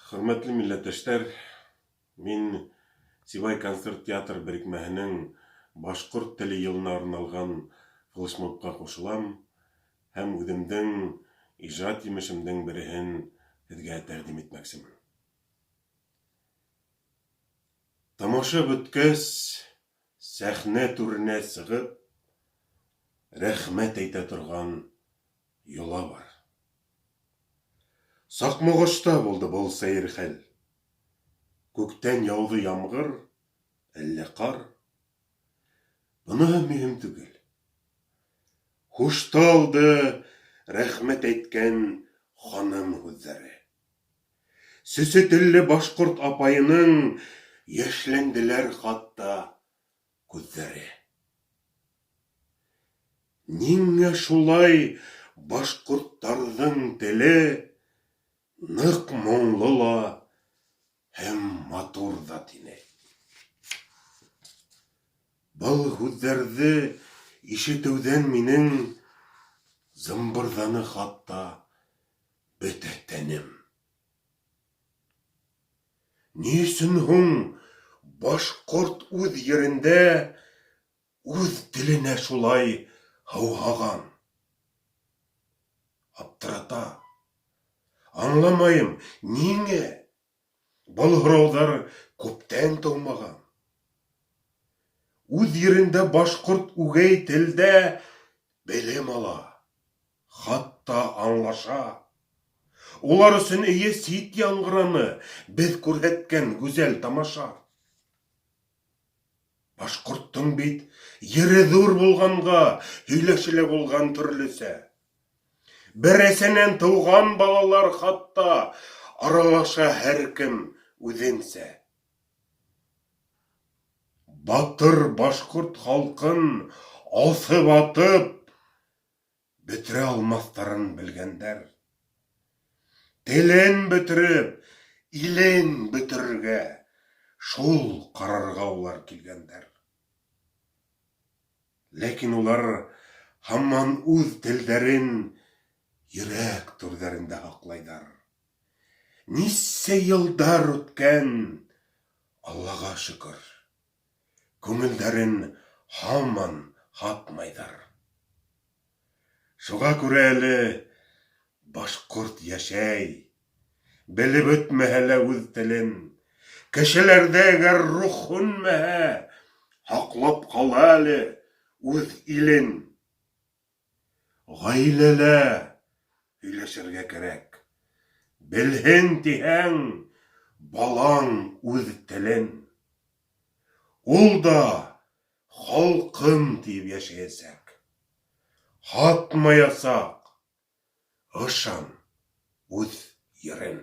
Хөрмәтле милләттәштәр, мин Сибай концерт театр берекмәһенең башҡорт теле йылына арналған флешмобҡа ҡушылам һәм үҙемдең ижад емешемдең береһен һеҙгә тәҡдим итмәксемен. Тамаша бөткәс, сәхнә түренә сығып, рәхмәт әйтә торған йола бар. Саҡмағошта булды был сәйер хәл. Күктән яуҙы ямғыр, әллә ҡар. Быныһы мөһим түгел. Һушты алды рәхмәт әйткән ханым һүҙҙәре. Сөсө телле башҡорт апайының йәшләнделәр хатта күҙҙәре. Ниңә шулай башҡорттарҙың теле ныҡ моңло ла һәм матур ҙа тине. Был һүҙҙәрҙе ишетеүҙән минең зымбырҙаны хатта бөтә тәнем. Ни өсөн һуң башҡорт үҙ ерендә үҙ теленә шулай һыуһаған? Аптырата. Аңламайым, ниңә? Был һорауҙар күптән тыумаған. Үҙ ерендә башҡорт үгәй телдә белем ала, хатта аңлаша. Улар өсөн эйе сит яңғыраны беҙ күрһәткән гүзәл тамаша. Башҡорттоң бит ере ҙур булғанға һөйләше лә булған төрлөсә. Бер әсәнән тыуған балалар хатта аралаша һәр кем үҙенсә. Батыр башҡорт халҡын аҫып атып бөтөрә алмаҫтарын белгәндәр. Телен бөтөрөп, илен бөтөрөргә шул ҡарарға улар килгәндәр. Ләкин улар һаман үҙ телдәрен йөрәк түрҙәрендә һаҡлайҙар. Нисә йылдар үткән, Аллаға шөкөр, күңелдәрен һаман һатмайҙар. Шуға күрә әле башҡорт йәшәй, белеп бөтмәһә лә үҙ телен. Кешеләрҙә әгәр рух һүнмәһә, һаҡлап ҡала әле үҙ илен. Ғаиләлә һөйләшергә кәрәк. Белһен тиһәң, балаң үҙ телен. Ул да халҡым тиеп йәшәйәсәк. Һатмаясаҡ, ышан, үҙ ерен.